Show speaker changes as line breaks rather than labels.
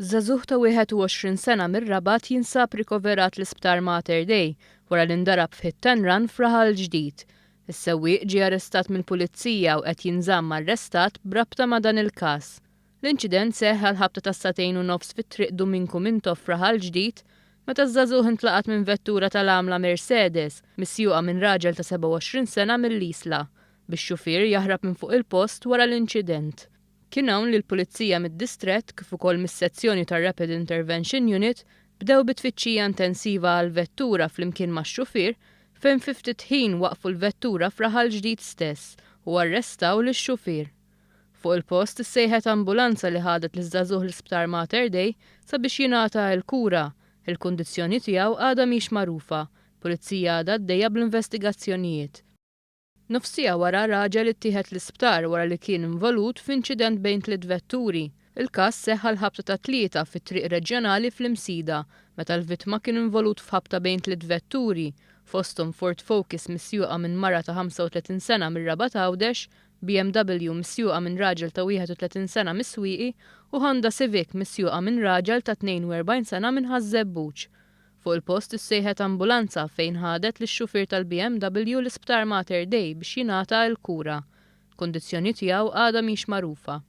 Żagħżugħ ta' 21 sena mir-Rabat jinsab rikoverat l-Isptar Mater Dei wara li ndarab f'hit and run f'Raħal Ġdid. Is-sewwieq ġie arrestat mill-Pulizija u qed jinżamm arrestat b'rabta ma' dan il-każ. L-inċident seħħ għall-ħabta tas-sagħtejn u nofs fi Triq Duminku Mintoff f'Raħal Ġdid meta ż-żagħżugħ intlaqat minn vettura tal-għamla Mercedes misjuqa minn raġel ta' 27 sena mill-Isla, bix-xufier jaħrab minn fuq il-post wara l-inċident. Kien hawn li l-Pulizija mid-Distrett kif ukoll mis-sezzjoni tar-Rapid Intervention Unit bdew bi tfittxija intensiva għall-vettura flimkien max-xufier fejn fi ftit ħin waqqfu l-vettura f'Raħal Ġdid stess u arrestaw lix-xufier. Fuq il-post issejħet ambulanza li ħadet liż-żagħżugħ l-Isptar Mater Dei sabiex jingħata l-kura. Il-kundizzjoni tiegħu għadha mhix magħrufa. Pulizija għadha għaddejja bl-investigazzjonijiet. Nofs siegħa wara raġel ittieħed l-isptar wara li kien involut f'inċident bejn tliet vetturi. Il-każ seħħ għall-ħabta tat-Tlieta fit-triq reġjonali fl-Imsida meta l-vittma kien involut f'ħabta bejn tliet vetturi, fosthom Ford Focus misjuqa minn mara ta' 35 sena mir-Rabat Għawdex, BMW misjuqa minn raġel ta' 31 sena mis-Swieqi u Honda Civic misjuqa minn raġel ta' 42 sena minn Ħaż-Żebbuġ. Fuq il-post issejħet ambulanza fejn ħadet lix-xufier tal-BMW l-Isptar Mater Dei biex jingħata l-kura. Kundizzjoni tiegħu għadha mhix magħrufa.